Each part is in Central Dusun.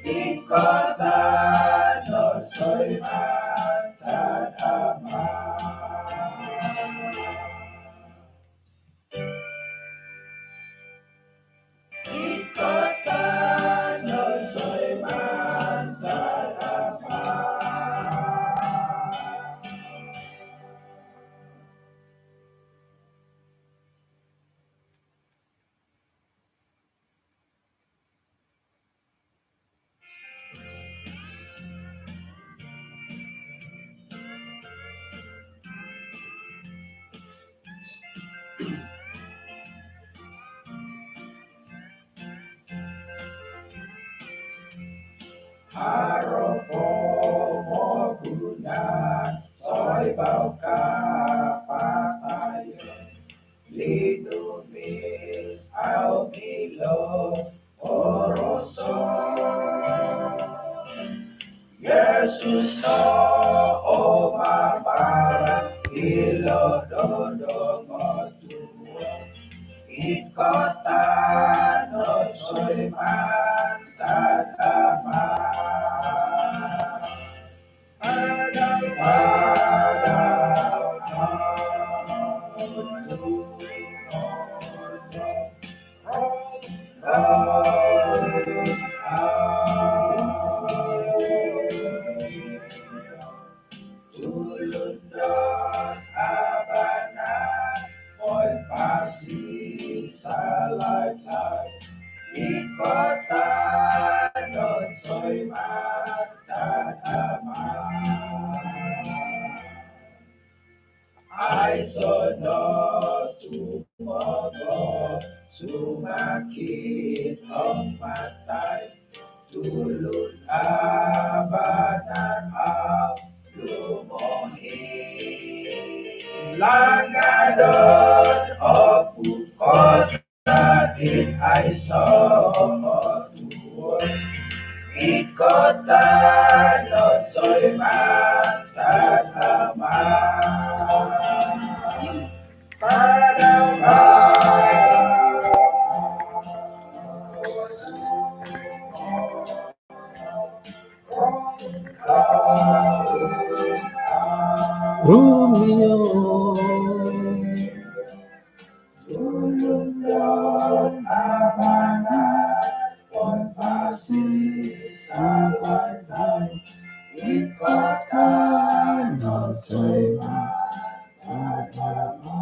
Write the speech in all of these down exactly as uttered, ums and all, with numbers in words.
Ikotan no soiman tadama. Ikotan no soiman tadama. Haro po mogunan soibau kapatayon, linumis au milo oroson. Yesus no o mamarang ilo do dongotuo, ikotan no soiman tadama. Tulun dot abanan, oi pasi salajai, ikotan no soiman tadama. Aiso no tumogo sumakit om matai, tulun abanan au lumohi. Langadon oku kota di aiso otuo, ikotan no soiman tadama. Rumio. Tulun dot abanan, oi pasi salajai, ikotan no soiman tadama.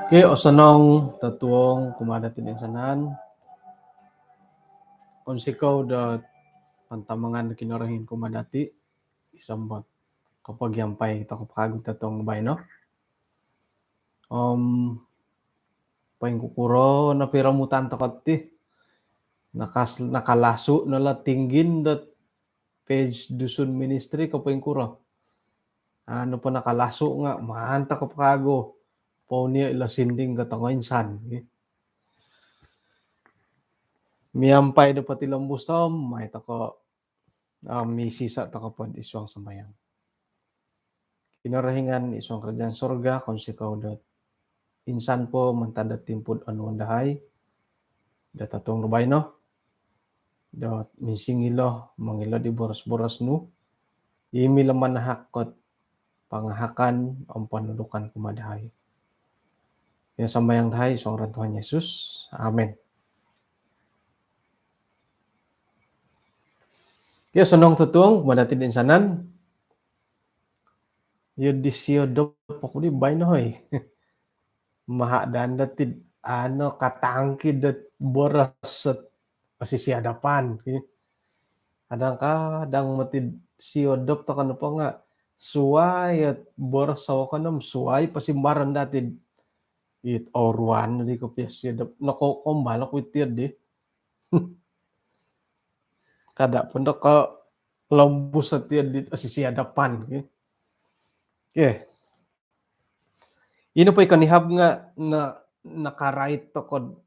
Okey, osonong totuong kumaa dati toinsanan. Kounsikou do pantamangan do Kinorohingan kumaa dati, gisom dot kopogiampai tokou po kagu totuong baino. Om poingkukuro no piromutan tokou ti? Nakas-, nakalasu no lo tinggin dot page Dusun Ministry ko poingkuro? Anu po nakalasu nga mantad ko po kagu. Pounio ilo sinding ko tongoinsan, ki. Miampai do potilombus om mai tokou, ah, misisa tokou po id suang sambayang. Kinorohingan id suang kerajaan sorga, kounsikou dot insan po mantad do timpu do onuan dahai do totuong do baino, dot minsingilo mongilo di boros-boros nu, i milo manahak dot pangahakan om ponudukan kumaa dahai. Iti no sambayang dahai id suang ngaran Tuhan Yesus. Amin. Okey, osonong totuong kumaa dati toinsanan. Iyo di siodop oku di baino, hoi. Maha dan dati, anu, katangki dot boros dot osisiodopan. Kadang-kadang moti siodop tokou nopo nga suai ot boros sawakon om suai pasimbaron dati' it oruan di kopio siadap. Noko kombal oku iti di. Kada' pondo ko lombus iti di sisi adapan. Okey. Ino po i konihab nga' na, nakarait toko'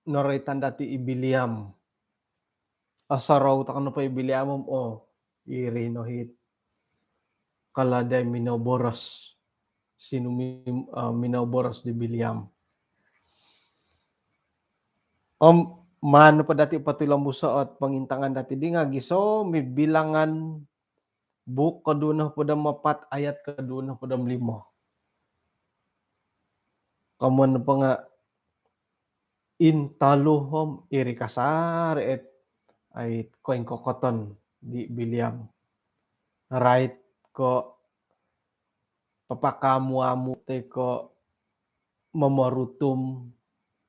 noroitan dati' i Biliam. Osorou toko' nopo i Biliam om, oh, iri no hit kaladai minoboros. Sinumi-, ah, minoboros di Biliam. Om maan nopo dati' potilombuso' ot pongintangan dati' di nga' gisom i Bilangan buuk koduo nohopod om apat ayat koduo nohopod om limo. Komoyon nopo nga' intalu om iri kasari' it, ai, koingkokoton di Biliam. Rait ko' papakaamu-amu toi ko' momorutum,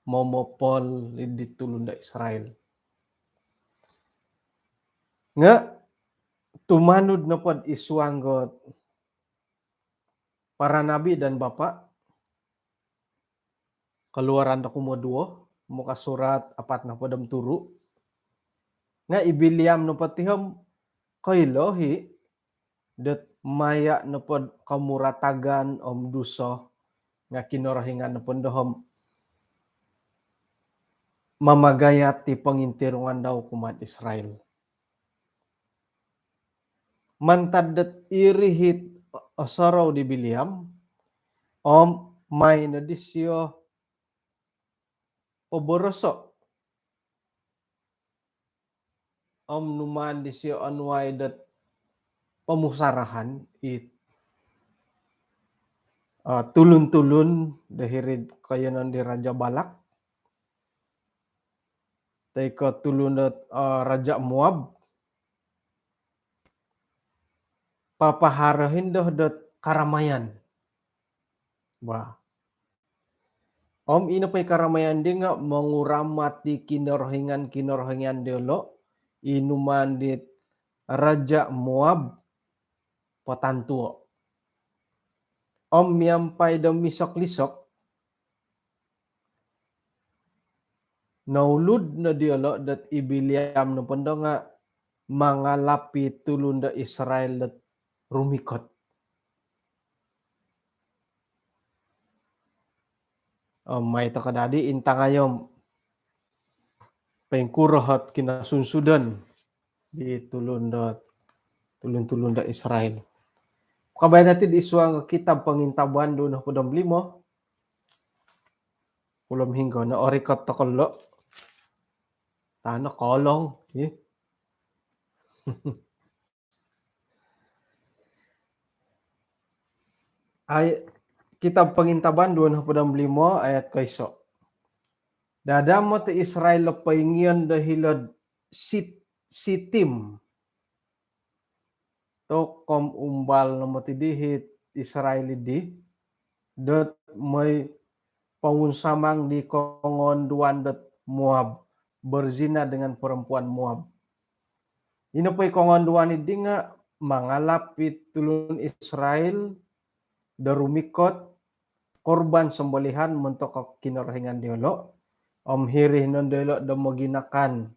momopol di tulun do Israel. Nga' tumanud nopod i suang dot Para Nabi dan Bapa, Keluaran do kumoduo, muka surat apat nohopod om turu. Nga' i Biliam nopo ti om koilo i' dot maya' nopod komuratagan om duso nga' Kinorohingan nopo ndo om mamagayat i pongintirungan dau kumaa'd Israel. Mantad dot iri it osorou di Biliam om mai no disio poboroso' om numaan disio onuai dot pomusarahan it, ah, tulun-tulun do hiri'd koiyonon di Raja Balak toi ko' tulun dot, ah, Raja Moab. Papaharo indo dot karamayan. Bah. Om ino po i karamayan di nga' monguramat di kinorohingan-kinorohingan diolo' i numaan dit Raja Moab potantuo'. Om miampai do misok-lisok, noulud no diolo' dot i Biliam nopo ndo nga' mangalap i tulun do Israel dot rumikot. Om mai toko' dadi intangai om poingkuro ot kinosunsudon di tulun do, tulun-tulun do Israel. Kabaya dati' di suang kitab Pongintaban duo nohopod om limo. Ulom hinggo no orikot toko' lo'. Tano kolong. Ih. Ai, kitab Pongintaban duo nohopod om limo ayat koiso'. Dadamot i Israel do poingion do hilo'd Sit-, Sitim. Tokom umbal no moti di it Israel di dot moi pounsamang di kongonduan dot Moab, berzina dengan perempuan Moab. Ino po i kongonduan di nga' mangalap i tulun Israel do rumikot korban sembelihan montok kinorohingan diolo', om hiri no diolo' do moginakan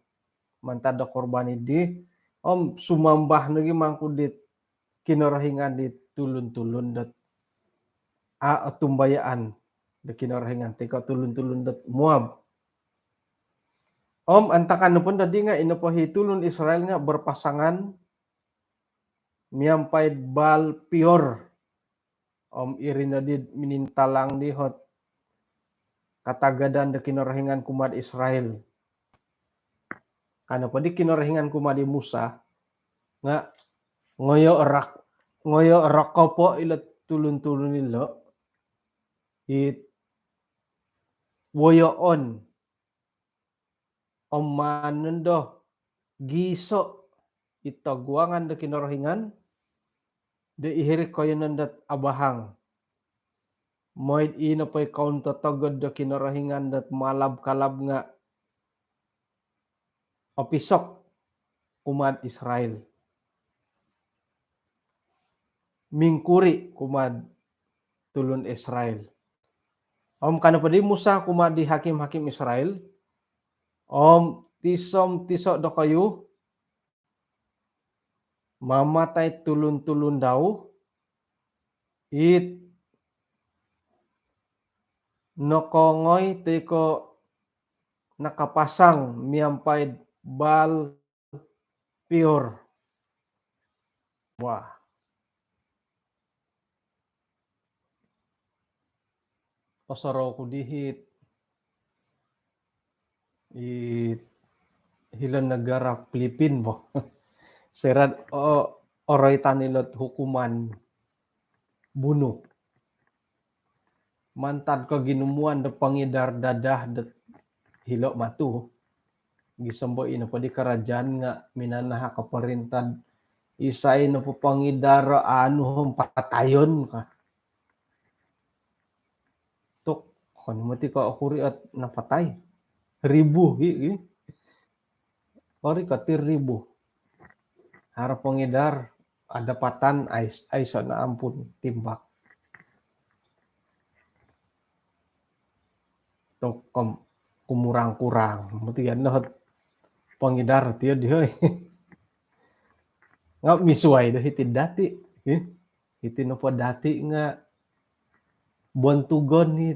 mantad do korban di, om sumambah nogi mangku dit kinorohingan dit tulun-tulun dot a' otumbayaan do kinorohingan toi ko' tulun-tulun dot Moab. Om antakan nopo ndo di nga' ino po i tulun Israel nga' berpasangan miampai'd Baal Pior. Om iri noddi minintalang di hot katagadan do Kinorohingan kumaa'd Israel. Ka nopo di Kinorohingan kumaa'd Musa nga' ngoyo' rak-, ngoyo' rokopo' ilo tulun-tulun ilo it woyoon om maan nondo giiso' i toguangan do Kinorohingan do i hiri koiyonon dot abahang. Moi'd ii nopo i kountotogod do Kinorohingan dot maalab-kalab nga' opisok kumaa'd Israel. mingkuri kumaa tulun Israel. Om ka nopo di Musa kumaa di hakim-hakim Israel, om tiso-tiso dokoyu mamatai tulun-tulun dau it nokongoi toi ko nakapasang miampai Baal Peor. Wah. Osorou ku dihit i hilo negara Filipin bo. Serat o oroitan ilot hukuman bunuh. Mantad ko ginumuan do pangidar dadah do hilo matu. Gisom bo ino po di karajaan nga minanahak o parintah isai nopo pangidar anu om patayon ka. Tok, okon moti ko okuri ot napatai. Ribu hi, hi. Ori kati ribu. Haro pangidar ada patan ais, aiso na ampun timbak. Tok kom kumurang-kurang. Moti ano pangidar tiyo di hoi. Nga misuai do hiti dati. Hi. Iti nopo dati nga bontugon ni.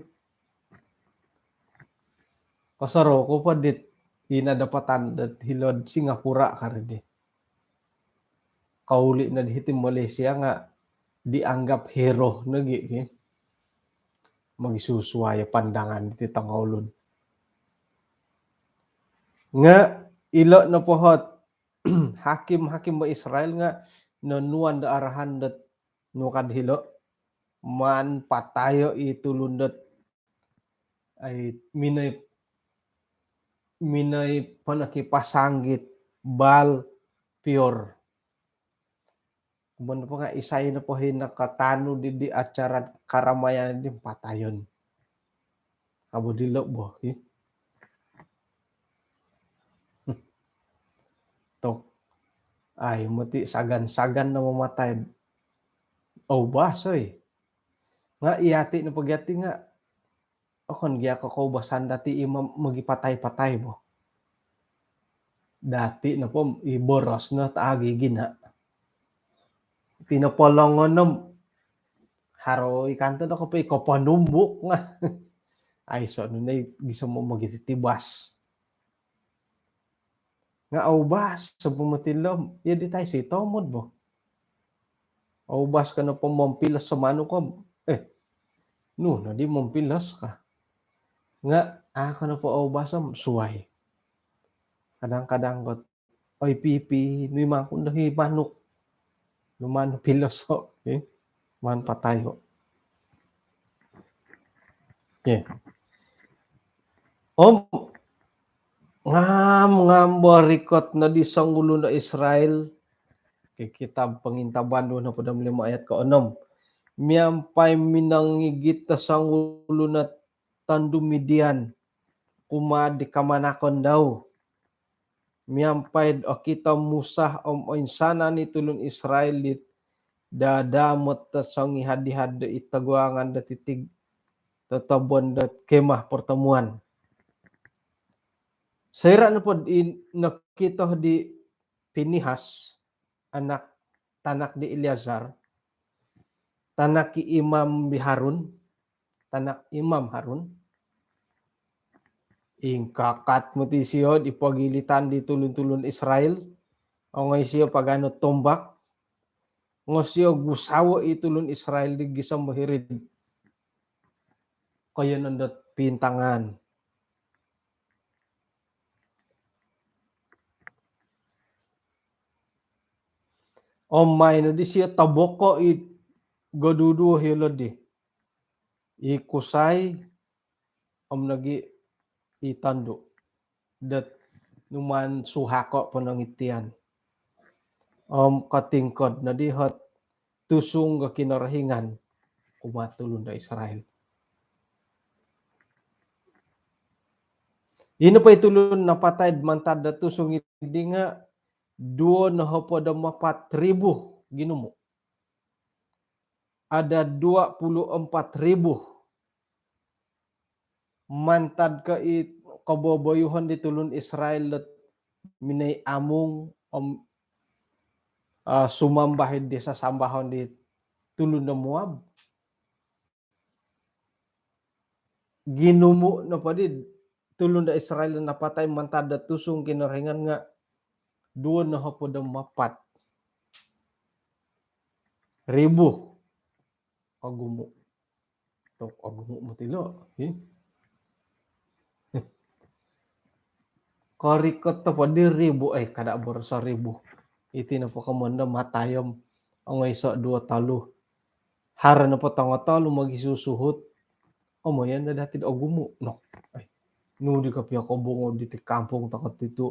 Kosorou ku po dit ina dapatan dot hilod Singapura kari di. Kauli no di hiti Malaysia nga dianggap hero nogi, ki. Mogisusuai pandangan diti tongoulun. Nga ilo nopo hot hakim-hakim bo Israel nga nonuan do arahan dot nukad hilo maan patayo i tulun dot ai minoi, minoi panaki pasanggit Baal Peor. Kuman po nga isai nopo hi nakatanu di, di acara karamayan di patayon. Abo dilo bo hi. Tok. Ai moti sagan-sagan no mamatai. Au bah soi. Nga iyati nopo giati nga okon gia ko koubasan dati i mogipatai-patai bo. Dati nopo i boros no taagi gina. Tinopolongon om haro i kanto do kopo i koponumbuk nga. Aiso no nai gisom mogititibas. Nga aubas so pumati lom, iyo di taisi tomod bo. Aubas ka nopo mompilos so manuk om, eh, nu nodi mompilos ka. Nga a ka nopo aubas om suai. Kadang-kadang kot, oi pipi, nui mangkun dohi manuk. Numan pilos ho, eh. Man patayo. Okey. Om ngam-ngam bo rikot no di songulun do Israel. Okey, kitab Pengintaban duo nohopod om limo ayat koonom. Miampai minongigit do songulun do tondu Midian kumaa di kamanakon dau. Miampai do okito Musa om oinsanan i tulun Israel dit dadaamot do songihad-ihad do id toguangan do titig totobon do kemah pertemuan. Soira nopo di nokito di Pinihas, anak, tanak di Eleazar, tanak i Imam di Harun, tanak Imam Harun. Ingkakat moti sio di pogilitan di tulun-tulun Israel. Ongoi sio paganu tombak. Ngo sio gusawo i tulun Israel di gisom bo hiri'd koiyonon dot pintangan. Om maino di sio toboko i goduduo hilo di. I kusai om nogi i tondu. Dot numan suhako ponongitian. Om kotingkod nodi hot tusung do Kinorohingan kumaa tulun do Israel. Ino po i tulun napatai mantad do tusung idi nga duo nohopod om apat ribu ginumu. ada dua puluh empat ribu mantad ko i koboboyuhon di tulun Israel dot minoi amung om, ah, sumambah di sasambahon di tulun do Moab. Ginumu nopo di tulun do Israel napatai mantad do tusung Kinorohingan nga duo nohopod om apat ribu. Ogumu. Tok ogumu moti lo. Hi. Korikot nopo di ribu, eh, kada boroso ribu. Iti nopo komoyon do matai om ongoi iso duo tolu. Haro nopo tongo tolu mogisusuhut. Om oyan do dati do ogumu. Noh. Eh, nu di kopio kobongo di ti kampung toko titu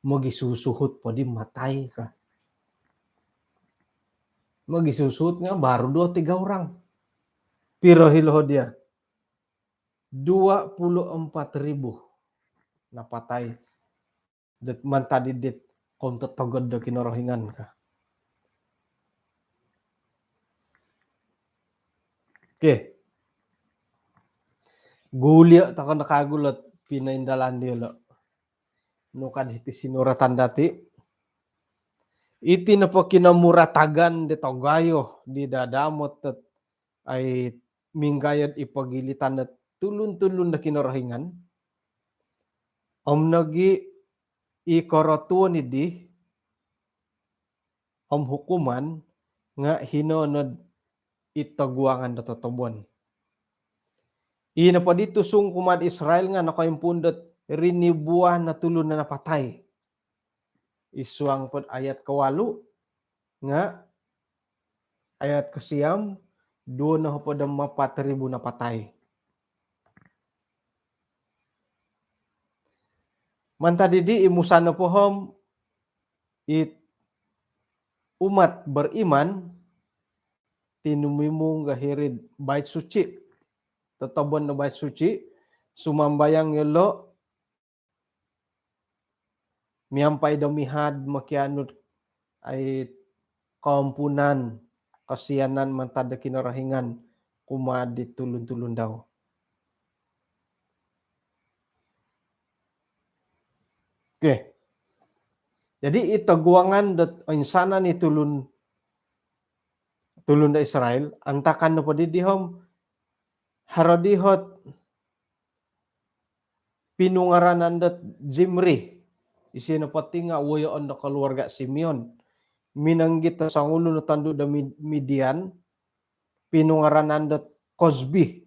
mogisusuhut po di matai ka. Mogisusuhut nga baru dua tiga orang. Piro hilo dia? Dua puluh empat ribu napatai. Dot mantad di dit koun totogod do Kinorohingan ka. Okey. Gulio toko no kagu lot pinoindalan diolo. Nu ka di hiti sinuratan dati. Iti nopo kinomuratagan di togayo di dadamot dot ai minggayod i pogilitan dot tulun-tulun do Kinorohingan. Om nogi i korotuon idi om hukuman nga hino nod i toguangan do totobon. I nopo di tusung kumaa Israel nga nokoimpuun dot rinibuan o tulun do napatai. I suang pod ayat kowalu nga ayat kosiam, duo nohopod om apat ribu napatai. Mantad didi i Musa nopo om it umat beriman tinumimung ka hiri'd Bait Suci. Totobon do Bait Suci, sumambayang yolo miampai do mihad mokianu dot ai koompunan kosianan mantad do Kinorohingan kumaa di tulun-tulun dau. Okey. Jadi i toguangan dot oinsanan i tulun, tulun do Israel, antakan nopo di dihom haro dihot pinungaranan dot Zimri. Isio nopo ti nga woyoon do keluarga Simeon. Minanggit do songulun o tondu do Mid-, Midian, pinungaranan dot Kozbi.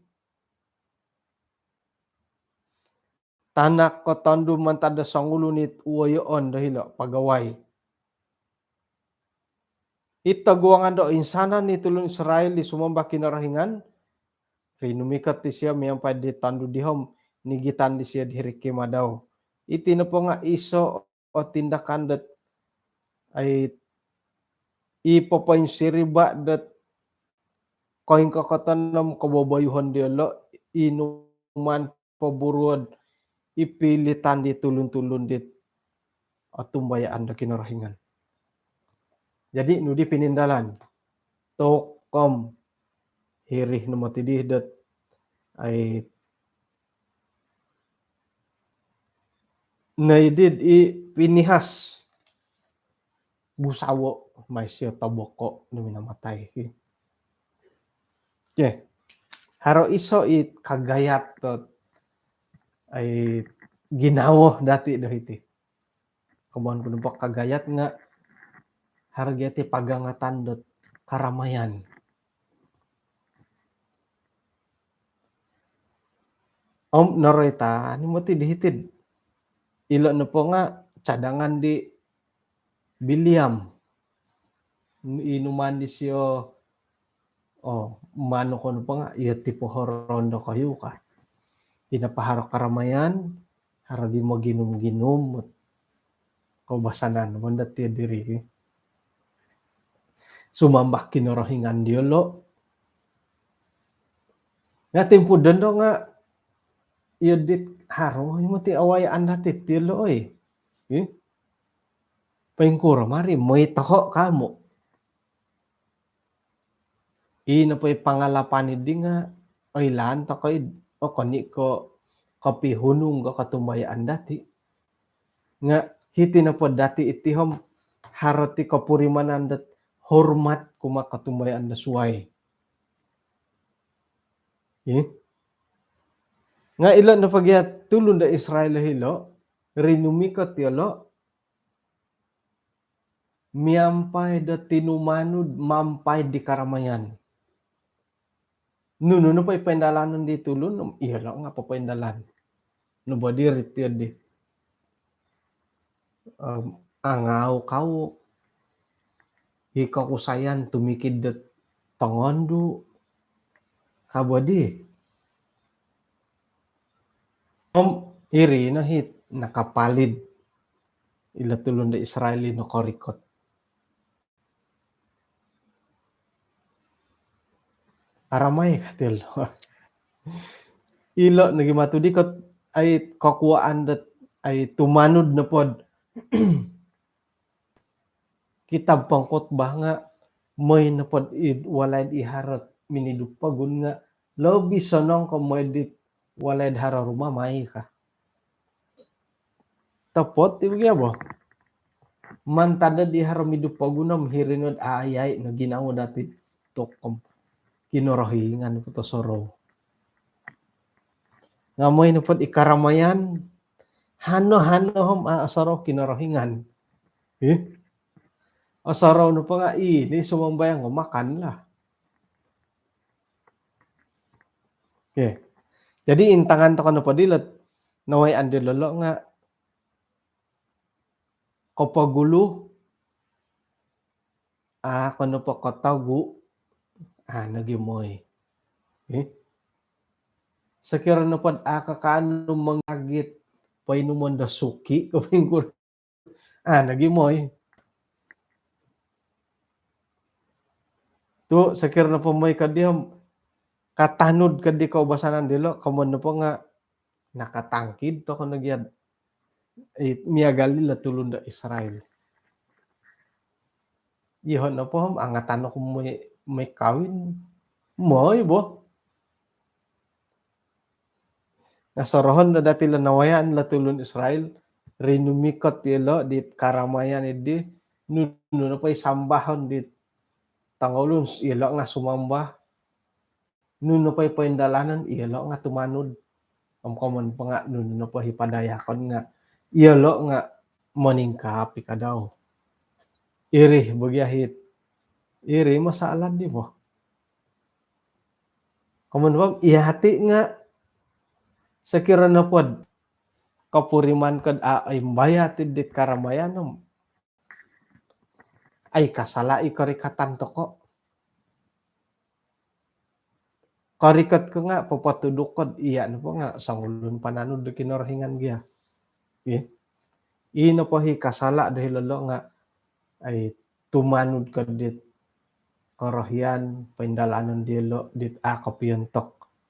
Tanak ko tondu mantad do songulun it woyoon do hilo pagawai. I toguangan do oinsanan i tulun Israel di sumambah Kinorohingan, rinumikot isio miampai di tondu dihom nigitan disio di hiri kemah dau. Iti nopo nga iso o tindakan dot ai i popoinsiriba dot koingkokoton om koboboyuhon diolo i numaan poburuon i pilitan di tulun-tulun dit otumbayaan do Kinorohingan. Jadi nu di pinindalan? Tokom hiri no moti di dot ai naidid i Pinihas busawo mai sio toboko no minamatai ki. Okey. Haro iso i kagayat dot ai ginawo dati do hiti. Komoyon ku nopo kagayat nga haro gia ti pagangatan dot karamayan. Om noroitan i moti di hiti'd ilo nopo nga cadangan di Biliam. I numaan disio, oh, manu ko nopo nga iyo ti pohoroon dokoyu ka. Ino po haro karamayan, haro di moginum-ginum. Koubasanan mantad ti diri. Sumambah Kinorohingan diolo. Nga timpu dondo nga iyo dit haro i moti awayaan dati diolo, oi. Ih. Poingkuro mari, moi toho kamu. Ino po i pangalapan di nga oilaan tokou, okon i ko kopihunung ko kotumbayaan dati. Nga hiti nopo dati iti om haro ti kopurimanan dot hormat kumaa kotumbayaan do suai. Ih. Nga ilo nopo gia tulun do Israel hilo, rinumikot yolo miampai do tinumanud miampai di karamayan. Nunu nopo i poindalanon di tulun, iyolo nga popoindalan. Nobo diri ti di. Em, angau kau, i kokusayan tumikid dot tongondu, kabo di. Om iri no hit nakapalid ilo tulun do Israel i nokorikot. Aramai kati lo. Ilo nogi matu dikot ai kokuaan dot ai tumanud nopo do kitab Pengkhotbah nga moi nopo do id walai di haro minidu pogun nga lobi sonong ko moi di walai di haro rumah mai ka. Topot ti bagi abo. Mantad di haro midu pogun om hiri no do ayai no ginawo dati tokom Kinorohingan ko tosorou. Nga moi nopo do i karamayan, hano-hano om a, osorou Kinorohingan. Ih. Osorou nopo nga i, ni sumambayang ko makan lah. Okey. Jadi intangan tokou nopo dilo, nawayaan dilo lo nga kopogulu, a, ko nopo kotogu, a, nogi moi. Eh? Sokiro nopo do a, kakaanu mongagit poinumon do suki, ko pingkur. A, nogi moi. Tu sokiro nopo moi kadi om katanud kadi koubasanan dilo, komoyon nopo nga nakatangkid tokou nogi ad. Eh, miagal ilo tulun do Israel. Iyoho nopo om angatan oku moi, moi kawin. Moi bo. Nga sorohon do dati lo nawayaan lo tulun Israel, rinumikot yolo di karamayan di, nunu nopo i sambahon di tongoulun, yolo nga sumambah. Nunu nopo i poindalanon, yolo nga tumanud. Om komoyon po nga nunu nopo i padayakon nga yolo nga moningkap i kadau. Iri bagi ahit. Iri masalah di bo. Komoyon po, iya hati nga sokiro nopo do kopuriman ko do a, imbayat dit karamayan om ai kasala i korikatan tokou. Korikot ko nga popotuduk ko do iya nopo nga songulun pananud do Kinorohingan gia. Ih. I nopo i kasala do hilo lo nga ai tumanud ko dit korohian, poindalanon dilo dit a kopiontok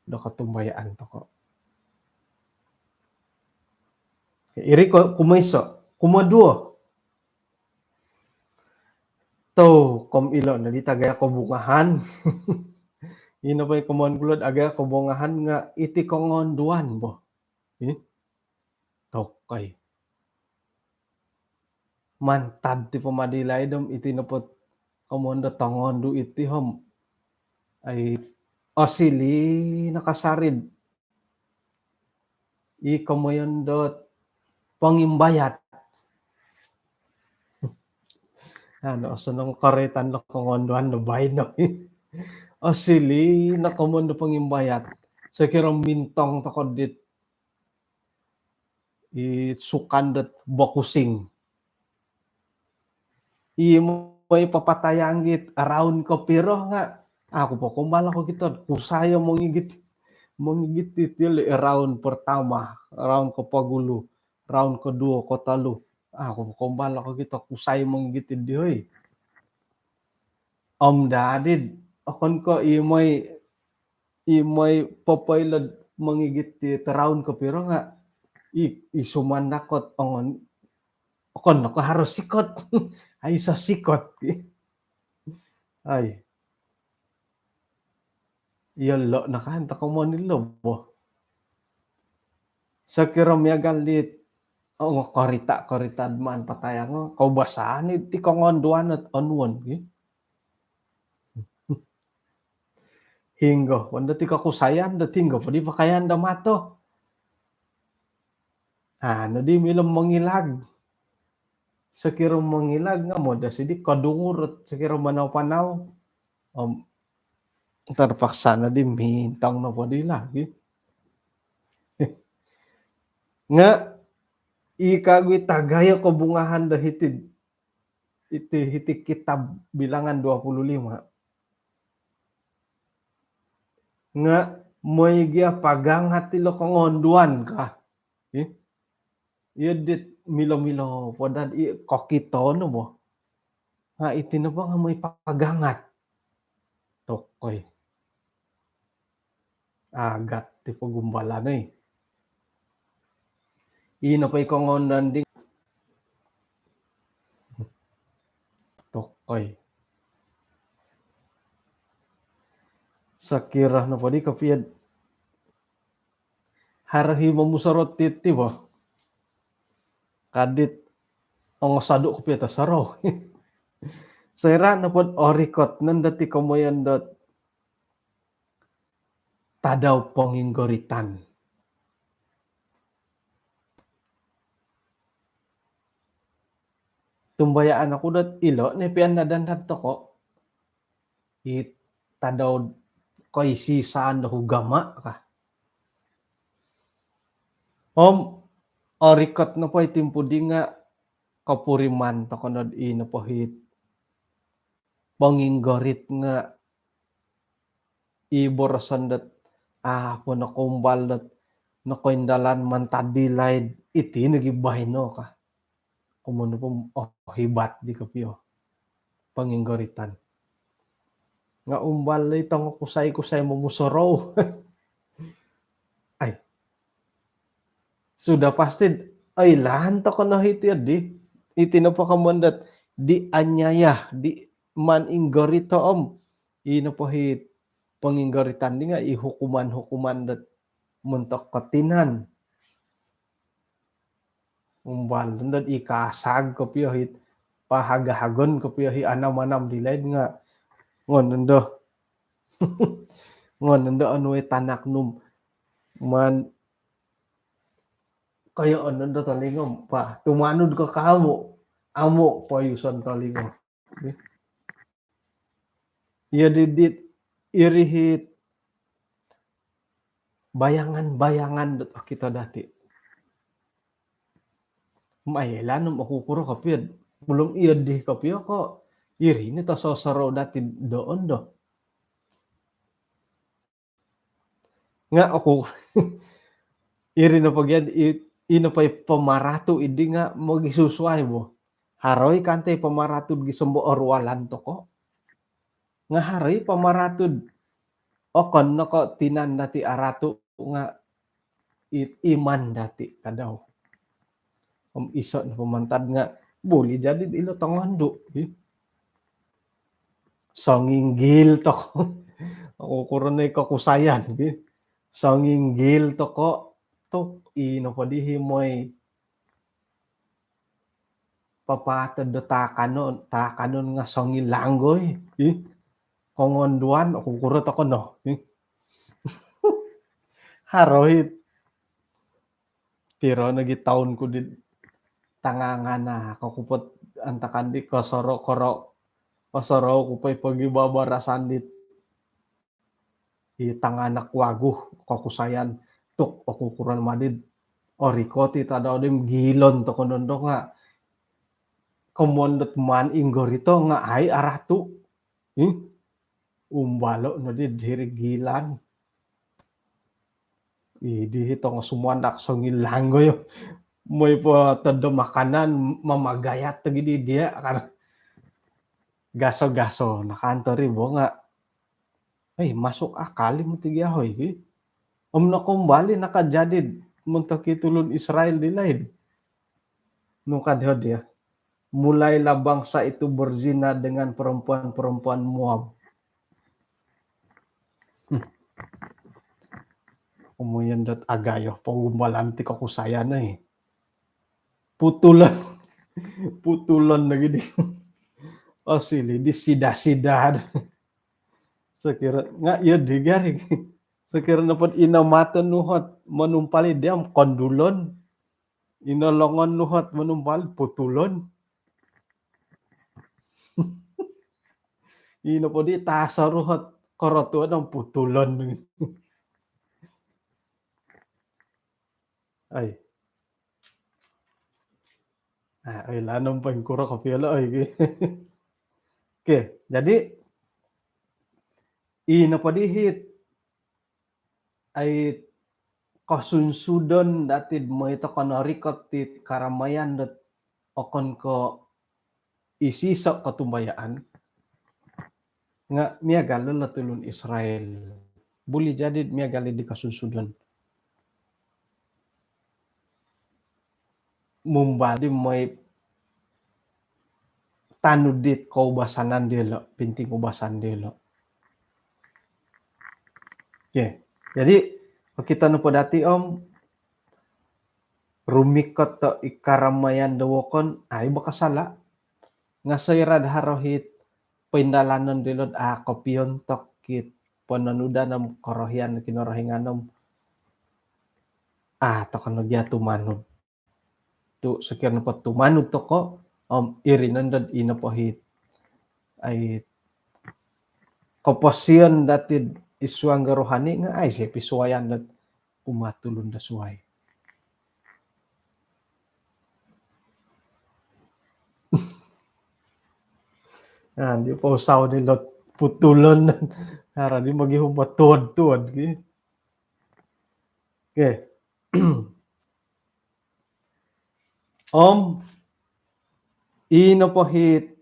do kotumbayaan tokou. Iri ko kumoiso, kumoduo. Tokou om ilo no di tagayo kobungahan. I nopo i komoyon ku lo do agayo kobungahan nga iti kongonduan bo. Ih. Tokou. Mantad ti pomadi laid om iti nopo komoyon do tongondu iti om ai osiliu no kasari do i komoyon do pongimbayat. Anu, osonong koroitan do kongonduan do baino. Osiliu no komoyon do pongimbayat. Sokiro mintong tokou dit i sukan dot boxing. I moi papatayang it round kopiro nga aku po kombal aku kito kusai o mongigit, mongigit it yolo i round pertama, round kopogulu, round koduo, kotolu. Aku po kombal aku kito kusai mongigit it di, hoi. Om dadi okon ko i moi i moi popoilo do mongigit it round kopiro nga i, i sumandak ko do ongon, okon no ko harus sikot. Aiso sikot. Ai. Iyolo' no kan toko' monilo bo. Sokiro miagal dit, oh, korita-korita maan patayang, koubasanan iti kongonduan ot onuon gi. Hinggo po dot i kokusayan dot hinggo po di pakaian do mato. Anu di milo mongilag. Sokiro mongilag nga modo sidi kodungur sokiro manau-panau. Om terpaksa no di mintong no po di lagi. Nga i kagu i tagayo kobungahan do hiti, iti hiti kitab Bilangan dua puluh lima. Nga moi gia pagangat ilo kongonduan ka. Ih. Iyo dit milo-milo po dot i kokito no bo. Nga iti no bo nga moi pagangat. Tokoi. Agat ti pogumbalan oi. Ino po i kongonduan di. Tokoi. Sokiro no po di kopio haro i momusorou titi bo. Kadit ongosodu kopio tosorou. Soira no po dot orikot no dot i komoyon dot tadau ponginggoritan. Tumbayaan oku dot ilo no pian nadan dot toko' i tadau koisi-isaan do ugama ka. Om orikot no po i timpu di nga kopuriman toko' no dot i no po hit ponginggorit nga i boroson dot, ah, po nokoumbal dot nokoindalan mantad di laid iti nogi baino ka. Komoyon po, oh, hibat di kopio ponginggoritan. Nga umbal di tongo kusai-kusai momusorou. Ai. Sudah pasti oilaan toko' no hiti di. Iti no po komoyon dot dianiaya, di maan inggorito om. Ino po hit ponginggoritan di nga i hukuman-hukuman dot montok kotinan. Umbal dot i kasag kopio hit pahag-ahagon kopio hit anam-anam di laid nga ngon ndo. Ngon ndo anu i tanak nu maan koyoon ndo tolingo pa tumanud ko kamu amu poyuson tolingo. Iyo di dit iri hit bayangan-bayangan dot okito dati. Mailan om oku kuro kopio. Belum iyo di kopio ko iri ni tososorou dati doon do. Nga oku iri no po gia i, ino po i pamaratu idi nga mogisusuai bo. Haro i kanto i pamaratu gisom bo orualan toko'. Nga haro i pamaratu okon no ko' tinan dati aratu nga i, iman dati kadau. Om iso no po mantad nga buli jadi ilo tongondu. Songinggil toko'. Oku kuro no i kokusayan. Songinggil toko' tu ino po di himoi papaatod do taakanon, taakanon nga songilanggoi. Ih. Kongonduan oku kuro toko' no. Ih. Haro hit. Piro nogi toun ku di tanganganak oku po dot antakan di kosorou-korou, kosorou ku po i pogibabarasan dit i tanganak wagu kokusayan tu oku kuro no madi dot orikot i tadau di om giilon toko' nondo nga komoyon dot maan inggorito nga ai aratu. Ih. Umbalo' no di diri giilan. Idi tongo sumuandak songilanggoi. Moi po todo makanan mamagayat to gidi dia kan. Gaso-gaso nakantori bo nga. Hei, masuk akal i moti gia hoi ki. Om nokoumbal i nakajadi montok i tulun Israel di laid. Nung ka dia, mulailah bangsa itu berzina dengan perempuan-perempuan Moab. Hmm. Komoyon dot agayo pogumbalan ti kokusayan ai. Putulon. Putulon lagi di. Osili di sida-sida. Sokiro nga' iyo di gari. Sokiro nopo dot ino mato nu ot monumpal i diya om kondulon. Ino longon nu ot monumpal, putulon. Ino po di taso nu ot korotuon om putulon. Ai. Ah, ai, lanom poingkuro kopio lo, ai. Okey, jadi ino po di it, ai, kosunsudon dati do moi toko norikot it karamayan dot okon ko' isiso' kotumbayaan nga' miagal lo tulun Israel. Buli jadi miagal di kosunsudon. Mumbal di moi tanud dit koubasanan diyolo', pinting ubasan diyolo'. Okey. Jadi, okito nopo dati om rumikot do i karamayan do wokon, ai, baka sala'. Nga' soira' do haro it poindalanon dilo' a' kopiontok it pononudan om korohian Kinorohingan om a' toko no gia tumanud. Tu' sokiro nopo tumanud toko om iri nondo ino po it, ai, koposion dati id suang do rohani nga' aiso pisuayan dot kumaa tulun do suai. Nah, di po usawo ni lot putulon. Haro di mogihum po tuod-tuod gi. Okey. Om ino po it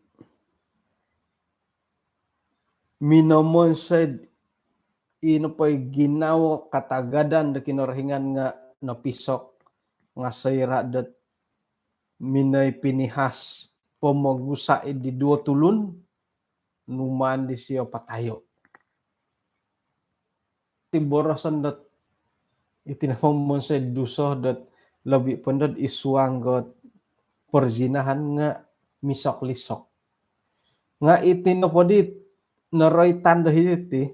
minomonsoi, ino po i ginawo katagadan do Kinorohingan nga' nopisok nga' soira' dot minoi Pinihas pomogusa' di duo tulun, numaan disio patayo'. Ti boroson dot iti nopo monsoi duso dot lobi po dot id suang dot perzinahan nga' misok-lisok. Nga' iti nopo dit noroitan do hiti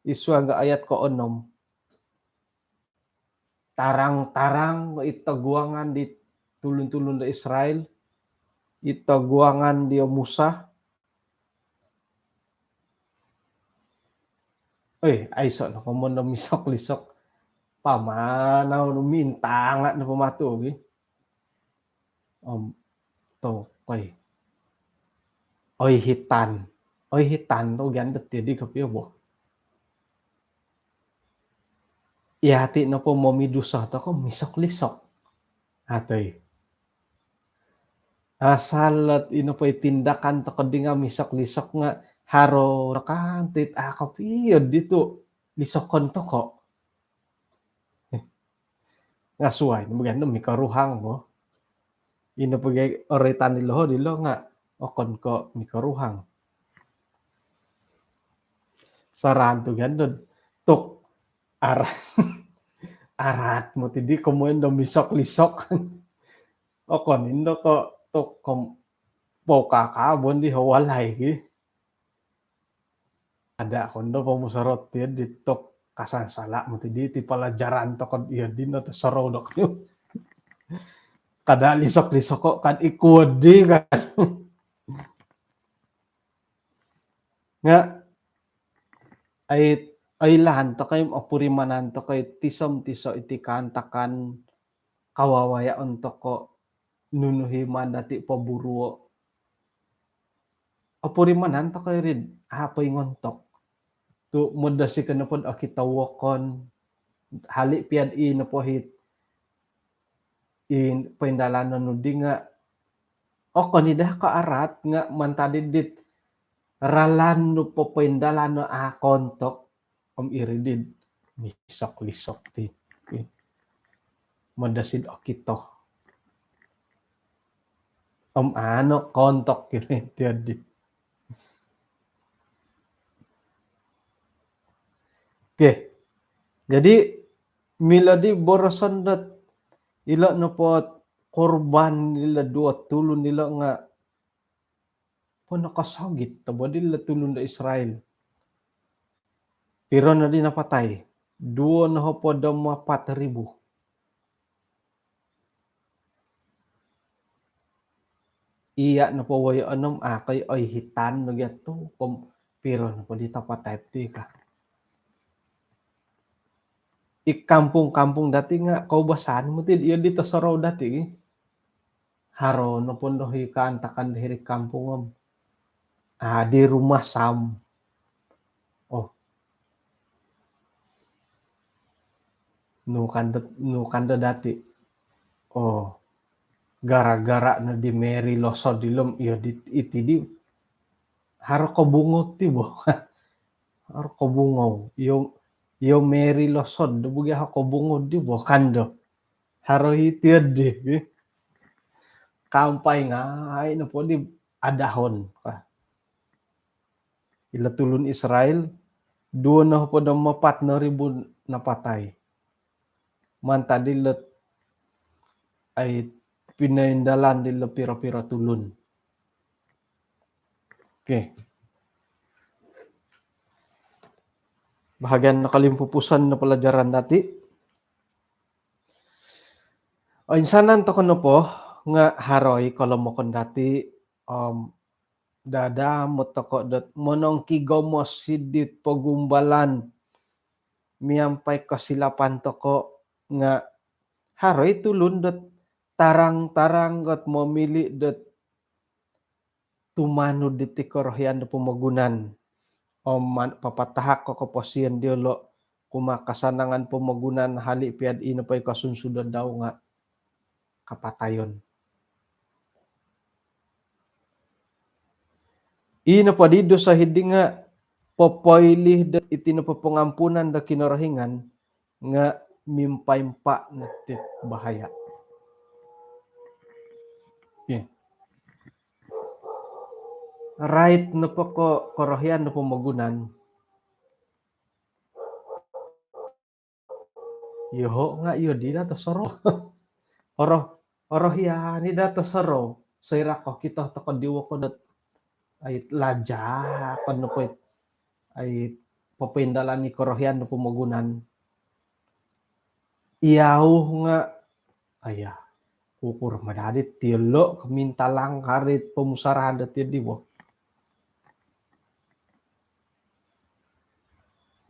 id suang dot ayat koonom. Tarang-tarang i toguangan di tulun-tulun do Israel, i toguangan di Musa. Oi, aiso no komoyon do misok-lisok. Pamanau no mintanga' no pamatu gi. Om tokoi. Oihitan. Oihitan tu' gia dot iti di kopio bo. Iyati nopo momiduso toko misok-lisok. Atoi. Asal dot ino po i tindakan toko di nga' misok-lisok nga' haro rakan tit a' kopio di tu' lisokon toko. Nga' suai no bo gia no mikoruhang bo. Ino po gia oroitan dilo' dilo' nga' okon ko' mikoruhang. Sarantu gia no tu' araat. Araat moti di komoyon do misok-lisok. Okon indo ko' tu' kom-, pokakabon di hawalai gi. Ada' kondo pomusorot ti di tu' kasansala' moti di ti palajaran toko iyo di no tosorou dok. Kada' lisok-lisok ko' kad ikuo di kan. Nga' ai, oilaan toko i, opurimanan toko i tiso-tiso iti kaantakan kawawayaon toko nunu i maan dati poburuo'. Opurimanan toko iri a' poingontok. Tu' modosi ko nopo dot okito wokon, hali' pia dot i nopo it i poindalanon nu di nga' okon i daa ko' araat nga' mantad i dit ralan nu popoindalano a' koontok. Om iri di misok-lisok di. Modosi dot okito. Om ano koontok kiri tiyo di. Okey. Jadi Milo di boroson dot ilo nopo korban ilo duo tulun ilo nga' po nokosogit to bo dilo tulun do Israel. Piro no di napatai? Duo nohopod om apat ribu. Iya nopo woyo onom, a' koi oihitan no gia tu, piro nopo di tapatai ti ka. I kampung-kampung dati nga' koubasan moti iyo di tosorou dati. Haro nopo ndo hi kaantakan do hiri kampung om, a' di rumasam. Oh. Nu kan do, nu kan do dati. Oh. Gara-gara no di Mary Losod ilo om iyo di iti di. Haro kobungou ti bo. Haro kobungou. Iyo, iyo Mary Losod do bo gia haro kobungou di bo kan do. Haro hiti di. Kaampai ngai' nopo di adahon ka. Ilo tulun Israel, duo nohopod om apat no ribu napatai. Mantad ilo ai pinoindalan dilo piro-piro tulun. Okey. Bahagian nakalimpupuson no pelajaran dati. Oinsanan toko nopo nga' haro i kolomokon dati, om dadamot toko dot monongkigomos sid dit pogumbalan miampai kosilapan toko nga' haro i tulun dot tarang-tarang dot momili' dot tumanud diti korohian do pomogunan. Om man-, papatahak ko koposion diolo' kumaa kasanangan pomogunan, hali' pia'd ino po i kosunsudon dau nga' kapatayon. Ino po di dusa hiddi nga' popoilih dot iti nopo pongampunan do Kinorohingan nga' mimpa-impa' no ti bahaya. Okey. Rait nopo ko korohian do pomogunan, iyoho' nga' iyo di daa tosorou. Oroh, orohian i daa tosorou. Soira' kokito toko di wokon dot ai laja' ko nopo i ai popoindalan i korohian do pomogunan. Iyau nga' aya, ukur madadi tiolo' komintalang karit pomusarahan do tiodi bo.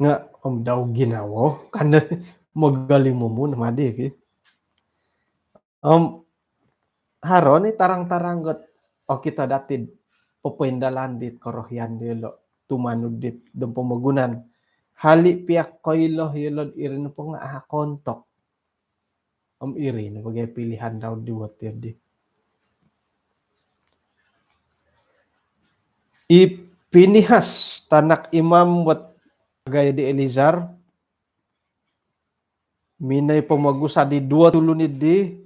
Nga' om dau ginawo kan do mogolimumon madi ki. Om haro ni tarang-tarang got okito dati'd popoindalan dit korohian diyolo' tumanud dit dom pomogunan. Hali' piya koilo iyolo'd iri nopo nga' a' koontok. Om iri no bagai pilihan dau diwat iyoddi. I Pinihas tanak imam wot agai di Eleazar minoi pomogusa' di duwo tulun iddi,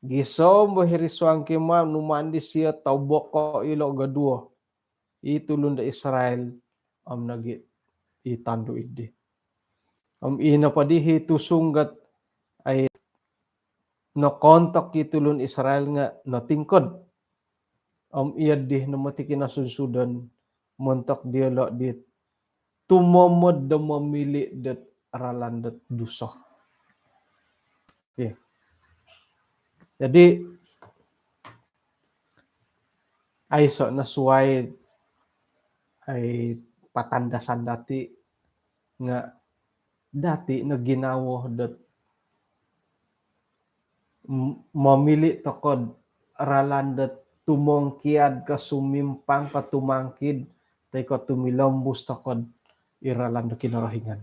gisom bo hiri suang kemah numaan disiyo toboko' ilo' goduwo i tulun do Israel om nogi' i tondu' iddi. Om ii nopoddi hi tusunggot ai nokoontok i tulun Israel nga' notingkod. Om iyoddi no moti kinosunsudon montok diyolo' dit tumomod do momili' dot ralan dot dusa. Okey. Jadi, aiso' no suwai ai patandasan dati' nga' dati' no ginawo dot m-, momili' toko'd ralan dot tumongkiad ko sumimpang ko tumangkid toi ko tumilombus toko'd i ralan do Kinorohingan.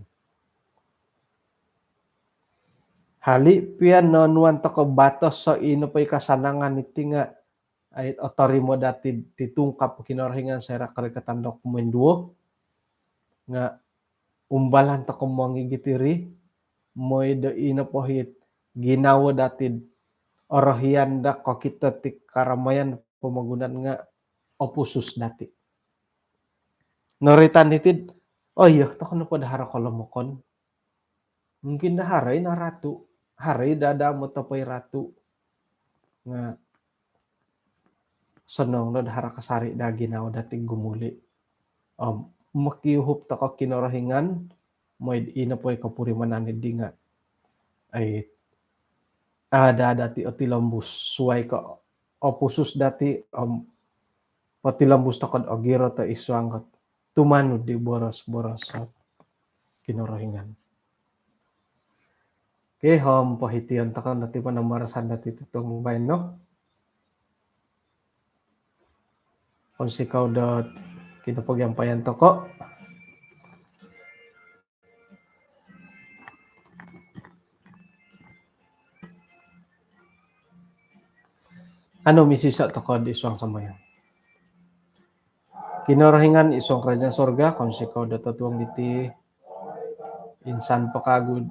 Hali' piya noonuan toko' batos so ii nopo i kasanangan iti nga' ai otorimo dati'd titungkap Kinorohingan soira' korikatan do kumoinduwo nga' umbalan toko' mongigit iri, moi do ii nopo hit ginawo dati'd orohian do kokito ti karamayan pomogunan nga' opusus dati'. Noroitan diti'd, oo iyo, toko' nopo do haro kolomokon. Mungkin do haro i no ratu, haro i do ada motopoi ratu nga sonong do haro kasari do ginawo dati gumuli. Om mokiuhup toko Kinorohingan, moi ino po i kopurimanan di nga ai ada dati otilombus suai ko opusus dati, om potilombus toko do ogirot id suang ko tumanud di boros-boros Kinorohingan. Okey, om pohition toko dati panambarasan dati totuong baino. Kounsikou dot kinopogiampayan toko. Kanou misisa toko id suang sambayang. Kinorohingan id suang kerajaan sorga, kounsikou dot totuong diti insan po kagu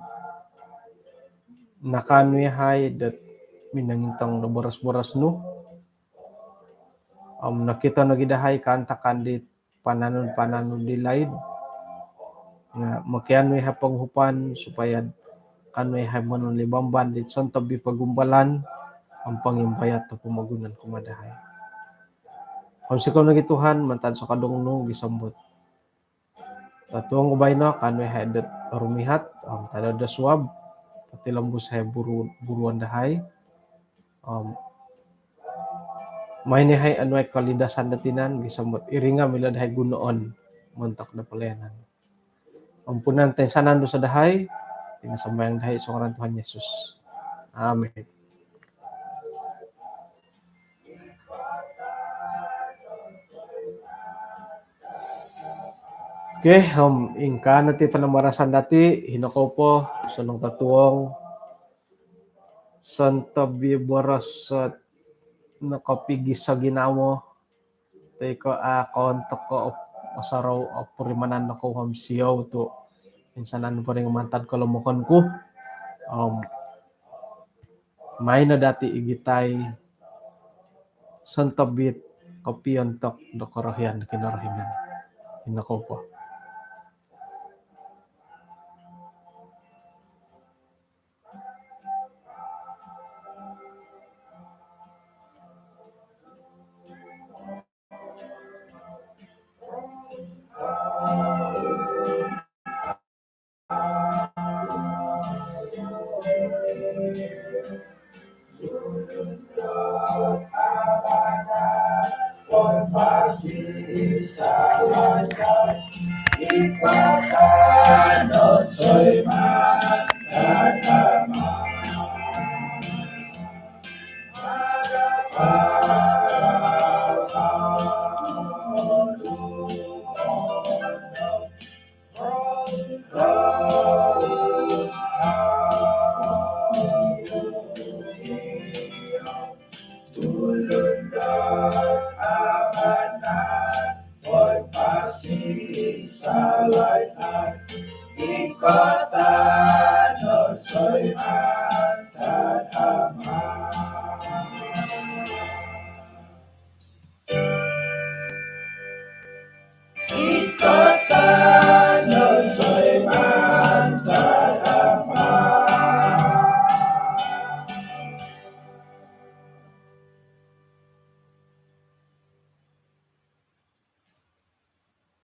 nakaanu yahai dot minongintong do boros-boros nu. Om nokito nogi dahai kaantakan di pananud-pananud di laid. Nga mokianu yahai ponguhupan supaya kaanu yahai monolibamban di sontob i pogumbalan om pongimbayat do pomogunan kumaa dahai. Kounsikou nogi Tuhan mantad sokodung nu gisom dot totuong baino kaanu yahai dot rumihat om tadau do suab potilombus yahai buru-, buruon dahai. Om maai no yahai onuai kolindasan do tinan gisom dot iri nga milo dahai gunoon montok do pelayanan. Ampunan toinsanan dosa dahai, iti no sambayang dahai id suang ngaran Tuhan Yesus. Amin. Okey, om ingkaa no iti panambarasan dati, hino kou po, sonong totuong, sontob i boros dot nokopigis o ginawo, toi ko a, koontok ko osorou o purimanan nokou om siou tu insanan poring mantad kolomokon ku. Om maai no dati igitai sontob it kopiontok do korohian do Kinorohingan. Hino kou po.